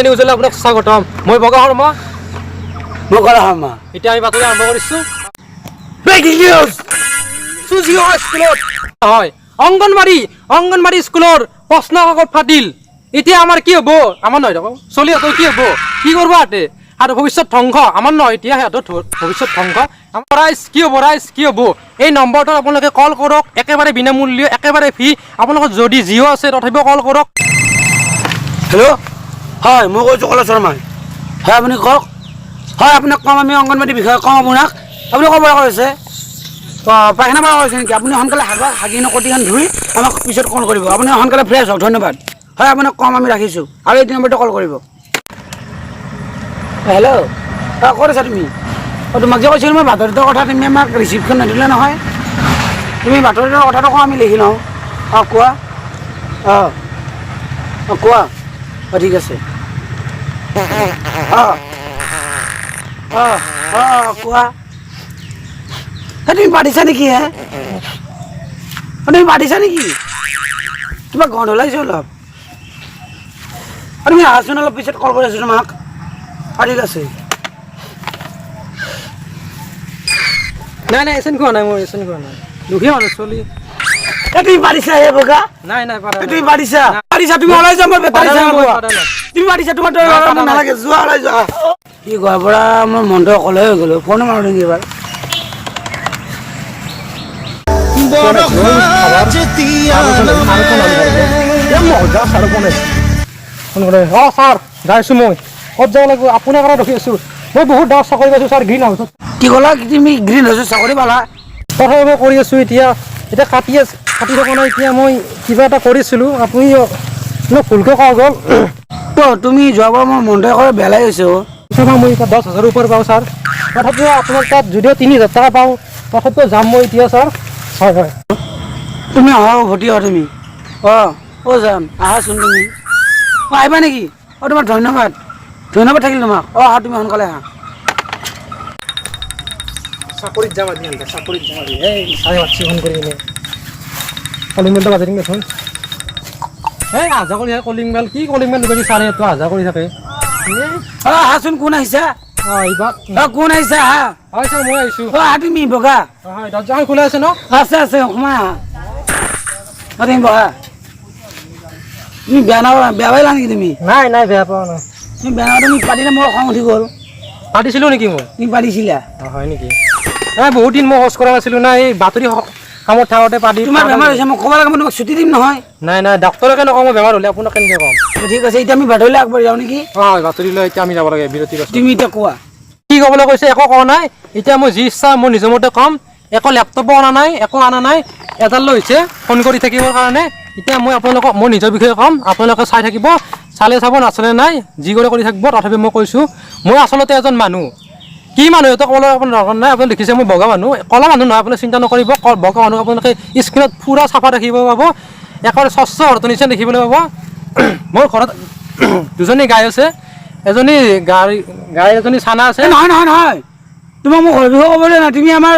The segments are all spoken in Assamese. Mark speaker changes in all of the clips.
Speaker 1: নিউজলৈ আপোনাক স্বাগতম। মই বগা শৰ্মা।
Speaker 2: মই কলা শৰ্মা।
Speaker 1: এতিয়া আমি বাতৰি আৰম্ভ কৰিছোঁ।
Speaker 2: Breaking news.
Speaker 1: স্কুলত হয় অংগনবাড়ী স্কুলৰ প্ৰশ্ন কাকত ফাটিল। এতিয়া আমাৰ কি হ'ব? আমাৰ নহয় দেখোন, চলিহঁতৰ কি হ'ব? কি কৰিব সিহঁতে? আৰু ভৱিষ্যত ধ্বংস আমাৰ নহয়, এতিয়া সিহঁতৰ ভৱিষ্যত ধ্বংস। আমাৰ ৰাইজ কি হ'ব? ৰাইজ কি হ'ব? এই নম্বৰটোত আপোনালোকে কল কৰক, একেবাৰে বিনামূল্য, একেবাৰে ফ্ৰী। আপোনালোকৰ যদি জিঅ' আছে তথাপিও কল কৰক।
Speaker 2: হেল্ল', হয় মই কৈছোঁ কলা শৰ্মাই। হয় আপুনি কওক। হয় আপোনাক ক'ম, আমি অংগনবাড়ীৰ বিষয়ে কওঁ আপোনাক। আপুনি ক'ৰ পৰা কৈছে? পায়খানাৰ পৰা কৈছে নেকি? আপুনি সোনকালে হাগক, হাগি নকটিখন ধুই আমাক পিছত কল কৰিব। আপুনি সোনকালে ফ্ৰেছ হওক, ধন্যবাদ। হয় আপোনাক ক'ম, আমি ৰাখিছোঁ। আৰু এইটো নম্বৰতে কল কৰিব। হেল্ল', অঁ ক'ত আছা তুমি? অঁ তোমাক যে কৈছিলোঁ মই বাতৰিটোৰ কথা, তুমি আমাক ৰিচিপ্টখন নিদিলে নহয়। তুমি বাতৰিটোৰ কথাটো কোৱা, আমি লিখি লওঁ। অঁ কোৱা। অঁ অঁ কোৱা। অঁ ঠিক আছে। অঁ অঁ অঁ কোৱা। তুমি পাতিছা নেকি হে? তুমি পাতিছা নেকি? কিবা গন্ধ ওলাইছে অলপ। তুমি আহাচোন অলপ পিছত কল কৰি আছোঁ তোমাক। অঁ ঠিক আছে।
Speaker 1: নাই নাই, এচেন খোৱা নাই মই, এচেন খোৱা নাই। দুখীয়া মানুহ চলি।
Speaker 2: তুমি পাৰিছা হে বগা?
Speaker 1: নাই নাই,
Speaker 2: তুমি পাৰিছা, পাৰিছা। তুমি ওলাই যোৱা, মই বেটাৰী। তুমি পাৰিছা, তোমাৰ নালাগে, যোৱা ওলাই যোৱা। কি কোৱাৰ পৰা মোৰ মনটো অকলে হৈ গ'লো। ফোনো মাৰো নেকি এবাৰ?
Speaker 1: অঁ ছাৰ, যাইছোঁ মই। ক'ত যাব লাগিব? আপোনাৰ কাৰণে ৰখি আছোঁ। মই বহুত ডাঙৰ চাকৰি পাইছোঁ ছাৰ, গ্ৰীণ হাউচত।
Speaker 2: কি ক'লা তুমি? গ্ৰীণ হাউচত চাকৰি পালা?
Speaker 1: তথাপি মই কৰি আছোঁ এতিয়া। এতিয়া কাটি আছে, কাটি থকা নাই। এতিয়া মই কিবা এটা কৰিছিলোঁ, আপুনি মোক ভুলকৈ কোৱা গ'ল।
Speaker 2: তুমি যোৱাবাৰ মোৰ মনটো একেবাৰে বেয়া লাগি গৈছে।
Speaker 1: মই এতিয়া 10,000 ওপৰ পাওঁ ছাৰ। তথাপিও আপোনাৰ তাত যদিও 3,000 টকা পাওঁ, তথাপিও যাম মই এতিয়া ছাৰ। হয় হয়।
Speaker 2: তুমি আহা, উভতি আহা তুমি। অঁ অঁ যাম, আহাচোন তুমি। অঁ আহিবা নেকি? অঁ তোমাৰ ধন্যবাদ, ধন্যবাদ থাকিল তোমাক। অঁ আহা তুমি, সোনকালে আহা।
Speaker 1: চাকৰিত যাম আজি, চাকৰিত যাম আজি। এই চাৰে মাতছি ফোন কৰি কিনে। কলিং বেলটো বাজাই দিম দেখোন। এই আহা কৰি থাকে কলিং বেল। কি কলিং বেল লগাইছে ছাৰে? এইটো আহা কৰি থাকে।
Speaker 2: অঁ আহাচোন, কোন আহিছা?
Speaker 1: অঁ এইবাৰ।
Speaker 2: অঁ কোন আহিছা? আহা।
Speaker 1: হয় ছাৰ, মই আহিছোঁ।
Speaker 2: অঁ আহা তুমি বগা।
Speaker 1: হয়, দৰ্জাখন খোলা আছে ন?
Speaker 2: আছে আছে, সোমাই আহা। অঁ তুমি বহা। তুমি বেয়া নাপা, বেয়া পাইলা নেকি তুমি?
Speaker 1: নাই নাই, বেয়া পোৱা নাই।
Speaker 2: তুমি বেয়া নাপা, তুমি পাতিলে মোৰ খং উঠি গ'ল।
Speaker 1: পাতিছিলোঁ নেকি মই?
Speaker 2: তুমি পাতিছিলা?
Speaker 1: অঁ হয় নেকি? নাই, বহুত দিন মই শৌচ কৰা নাছিলোঁ না, এই বাতৰি কামত থাকোঁতে পাতি।
Speaker 2: তোমাৰ বেমাৰ হৈছে, মোক ক'ব লাগে, মই তোমাক ছুটি দিম নহয়।
Speaker 1: নাই নাই, ডাক্তৰকে নকওঁ মই বেমাৰ হ'লে, আপোনাক কেনেকৈ ক'ম?
Speaker 2: ঠিক আছে, এতিয়া আমি বাতৰিলৈ আগবাঢ়ি যাওঁ নেকি?
Speaker 1: অঁ বাতৰিলৈ এতিয়া আমি যাব লাগে, বিৰতিৰ পাছত।
Speaker 2: তুমি এতিয়া কোৱা।
Speaker 1: কি ক'বলৈ কৈছে? একো কোৱা নাই। এতিয়া মই যি ইচ্ছা মোৰ নিজৰ মতে ক'ম। একো লেপটপো অনা নাই, একো অনা নাই। এডাল লৈ হৈছে ফোন কৰি থাকিবৰ কাৰণে। এতিয়া মই আপোনালোকক মোৰ নিজৰ বিষয়ে ক'ম, আপোনালোকে চাই থাকিব। চালে চাব, নাচালে নাই, যি কৰে কৰি থাকিব। তথাপি মই কৈছোঁ, মই আচলতে এজন মানুহ। কি মানুহ এইটো ক'বলৈ আপোনাৰ দৰকাৰ নাই। আপুনি দেখিছে মই বগা মানুহ, ক'লা মানুহ নহয়, আপুনি চিন্তা নকৰিব। বগা মানুহ আপোনালোকে স্ক্ৰীণত পূৰা চাফা দেখিব পাব, একেবাৰে স্বচ্ছ ঘৰটোৰ নিচিনা দেখিবলৈ পাব। মোৰ ঘৰত দুজনী গাই আছে, এজনী গাই, এজনী চানা আছে।
Speaker 2: নহয় নহয় নহয়, তোমাক মোৰ ঘৰৰ বিষয়ে ক'বলৈ নাই, তুমি আমাৰ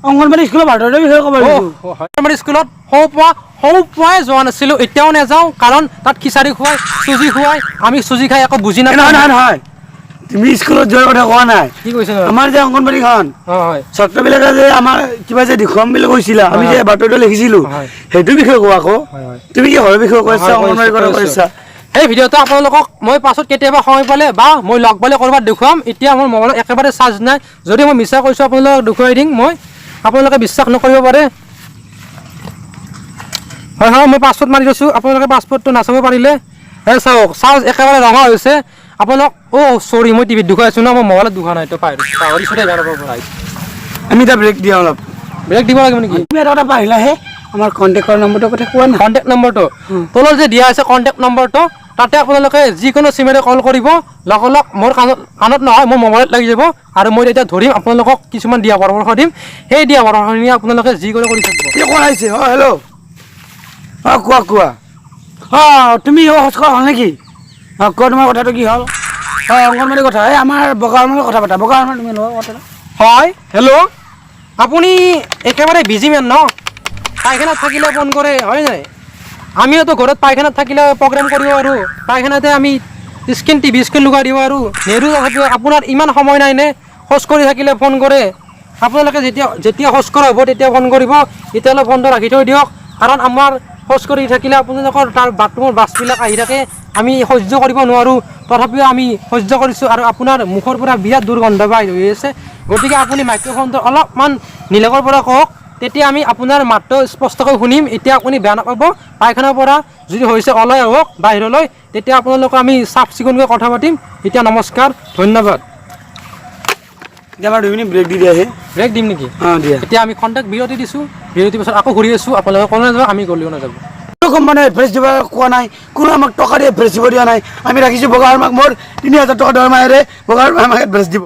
Speaker 2: অংগনবাড়ী স্কুলৰ ভাতৰৰ বিষয়ে ক'ব লাগিব।
Speaker 1: অংগনবাড়ী স্কুলত সৌ পুৱাই যোৱা নাছিলোঁ, এতিয়াও নাযাওঁ। কাৰণ তাত খিচাৰি খুৱাই, চুজি খুৱাই, আমি চুজি খাই একো বুজি নাপাওঁ।
Speaker 2: নহয় নহয় নহয়, তুমি স্কুলত যোৱাৰ কথা কোৱা নাই।
Speaker 1: কি কৈছে?
Speaker 2: আমাৰ যে অংগনবাড়ীখন, ছাত্ৰবিলাকে যে আমাৰ কিবা যে দেখুৱাম বুলি কৈছিলা, আমি যে বাতৰিটো লিখিছিলোঁ, সেইটো বিষয়ে কোৱা আকৌ। তুমি কি ঘৰৰ বিষয়ে কৈছা, অংগনবাড়ীৰ কথা কৈছা?
Speaker 1: এই ভিডিঅ'টো আপোনালোকক মই পাছত কেতিয়াবা সময় পালে বা মই লগ পালে ক'ৰবাত দেখুৱাম। এতিয়া মোৰ মোবাইলত একেবাৰে চাৰ্জ নাই। যদি মই মিছা কৈছোঁ আপোনালোকক দেখুৱাই দিম মই, আপোনালোকে বিশ্বাস নকৰিব পাৰে। হয় হয়, মই পাছপৰ্ট মাৰি থৈছোঁ, আপোনালোকে পাছপৰ্টটো নাচাব পাৰিলে। এই চাওক, চাৰ্জ একেবাৰে ৰঙা হৈছে। আপোনালোক অ' চৰি, মই টিভিত দেখুৱাই আছোঁ ন, মই মোবাইলত দেখুওৱা নাই, এইটো পাহৰিছোঁ দেই।
Speaker 2: আমি এতিয়া ব্ৰেক দিয়া, অলপ
Speaker 1: ব্ৰেক দিব লাগিব নেকি?
Speaker 2: তুমি এটা কথা পাহৰিলাহে, আমাৰ কণ্টেক্টৰ নম্বৰটোৰ কথা কোৱা না।
Speaker 1: কণ্টেক্ট নম্বৰটো তলত যে দিয়া আছে, কণ্টেক্ট নম্বৰটো, তাতে আপোনালোকে যিকোনো চিমেৰে কল কৰিব। লগ মোৰ কাণত নহয়, মোৰ মোবাইলত লাগি যাব। আৰু মই তেতিয়া ধৰিম, আপোনালোকক কিছুমান দিয়া পৰামৰ্শ দিম। সেই দিয়া পৰামৰ্শখিনি আপোনালোকে যি কৰে কৰি থাকিব।
Speaker 2: কি কোন আহিছে? অঁ হেল্ল', অঁ কোৱা কোৱা। অঁ তুমি শৌচ কৰা হ'ল নেকি? অঁ কোৱা, তোমাৰ কথাটো কি হ'ল? অঁ অংগনবাড়ীৰ কথা, এই আমাৰ বগা শৰ্মাৰ কথা পাতা। বগা শৰ্মা তুমি লোৱা কথা।
Speaker 1: হয় হেল্ল', আপুনি একেবাৰে বিজি মেন ন? পায়খানাত থাকিলে ফোন কৰে, হয় নাই? আমিওতো ঘৰত পায়খানাত থাকিলে প্ৰগ্ৰেম কৰিব পাৰোঁ, পায়খানাতে আমি স্ক্ৰীণ, টিভি স্ক্ৰীণ লগাই দিব পাৰোঁ, নেৰো। তথাপিও আপোনাৰ ইমান সময় নাই নে? শৌচ কৰি থাকিলে ফোন কৰে। আপোনালোকে যেতিয়া যেতিয়া শৌচ কৰা হ'ব তেতিয়া ফোন কৰিব। তেতিয়াহ'লে ফোনটো ৰাখি থৈ দিয়ক, কাৰণ আমাৰ শৌচ কৰি থাকিলে আপোনালোকৰ তাৰ বাথৰুমৰ বাছবিলাক আহি থাকে, আমি সহ্য কৰিব নোৱাৰোঁ। তথাপিও আমি সহ্য কৰিছোঁ। আৰু আপোনাৰ মুখৰ পৰা বিৰাট দুৰ্গন্ধ বাহিৰ হৈ আছে। গতিকে আপুনি মাইক্ৰফোনটো অলপমান নিলগৰ পৰা কওক, তেতিয়া আমি আপোনাৰ মাতটো স্পষ্টকৈ শুনিম। এতিয়া আপুনি বেয়া নাপাব, পায়খানাৰ পৰা যদি হৈছে ওলাই আহক বাহিৰলৈ, তেতিয়া আপোনালোকক আমি চাফ চিকুণকৈ কথা পাতিম। এতিয়া নমস্কাৰ, ধন্যবাদ।
Speaker 2: এতিয়া আমাৰ 2 মিনিট ব্ৰেক দি দিয়াহে।
Speaker 1: ব্ৰেক দিম নেকি?
Speaker 2: অঁ, দিয়া।
Speaker 1: এতিয়া আমি খন্তেক বিৰতি দিছোঁ, বিৰতিৰ পিছত আকৌ ঘূৰি আছোঁ। আপোনালোকে ক'লৈ নাযাব, আমি গ'লেও নাযাব।
Speaker 2: কোনো কোম্পানীয়ে এডভাইচ দিব কোৱা নাই, কোনো আমাক টকা দি এডভাইচ দিব দিয়া নাই। আমি ৰাখিছোঁ বগা শৰ্মাক, মোৰ 3000 টকা দৰমহাৰে বগা শৰ্মাই আমাক এডভাইচ দিব।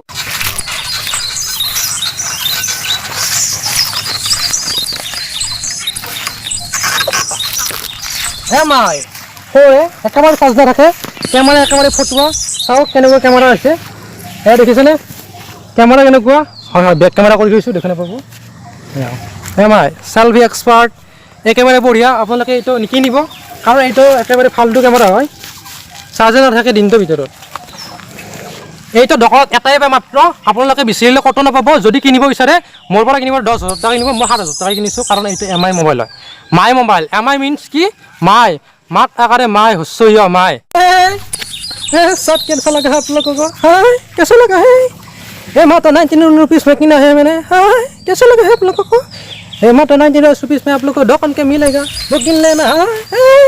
Speaker 1: হে মাই হয়, একেবাৰে চাৰ্জ নাথাকে কেমেৰা, একেবাৰে ফটোৱা। চাওক কেনেকুৱা কেমেৰা হৈছে। এয়া দেখিছেনে কেমেৰা কেনেকুৱা? হয় হয়, বেক কেমেৰা কৰি থৈছোঁ, দেখা নাপাব। হে মাই চেলফি এক্সপাৰ্ট, একেবাৰে বঢ়িয়া। আপোনালোকে এইটো নিকিনিব, কাৰণ এইটো একেবাৰে ফাল্টু কেমেৰা হয়, চাৰ্জে নাথাকে দিনটোৰ ভিতৰত। এইটো দোকানত এটাই পায় মাত্ৰ, আপোনালোকে বিচাৰিলে ক'তো নাপাব। যদি কিনিব বিচাৰে মোৰ পৰা কিনিব, 10,000 টকা কিনিব। মই 7000 টকা কিনিছোঁ, কাৰণ এইটো এম আই মোবাইল হয়। My mobile, M I means কি? মাই, মাত আকাৰে মাই হুচ্চ মাই। सब कैसा लगा है आप लोगों को? हाय, कैसा लगा है? ये मात्र 19 रुपीज़ में किना है मैंने। हाय, कैसा लगा है आप लोगों को? ये मात्र 19 रुपीज़ में आप लोग को दुकान के मिलेगा, वो किन लेना। हाय।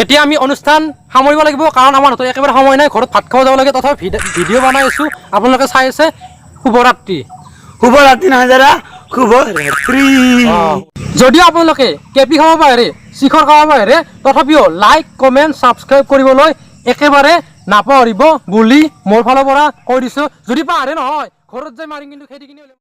Speaker 1: এতিয়া আমি অনুষ্ঠান সামৰিব লাগিব, কাৰণ আমাৰ হাতত একেবাৰে সময় নাই, ঘৰত ভাত খাব যাব লাগে। তথাপি ভিডিঅ' বনাই আছোঁ, আপোনালোকে চাই আছে। শুভৰাত্ৰি।
Speaker 2: শুভ ৰাত্ৰি নহয় দাদা, শুভ ৰাত্ৰি।
Speaker 1: যদিও আপোনালোকে কেপি খাব পাৰে, শিখৰ খাব পাৰে, তথাপিও লাইক, কমেণ্ট, ছাবস্ক্ৰাইব কৰিবলৈ একেবাৰে নাপাহৰিব বুলি মোৰ ফালৰ পৰা কৈ দিছোঁ। যদি পাহৰে নহয়, ঘৰত যাই মাৰিম কিন্তু খেদি কিনি।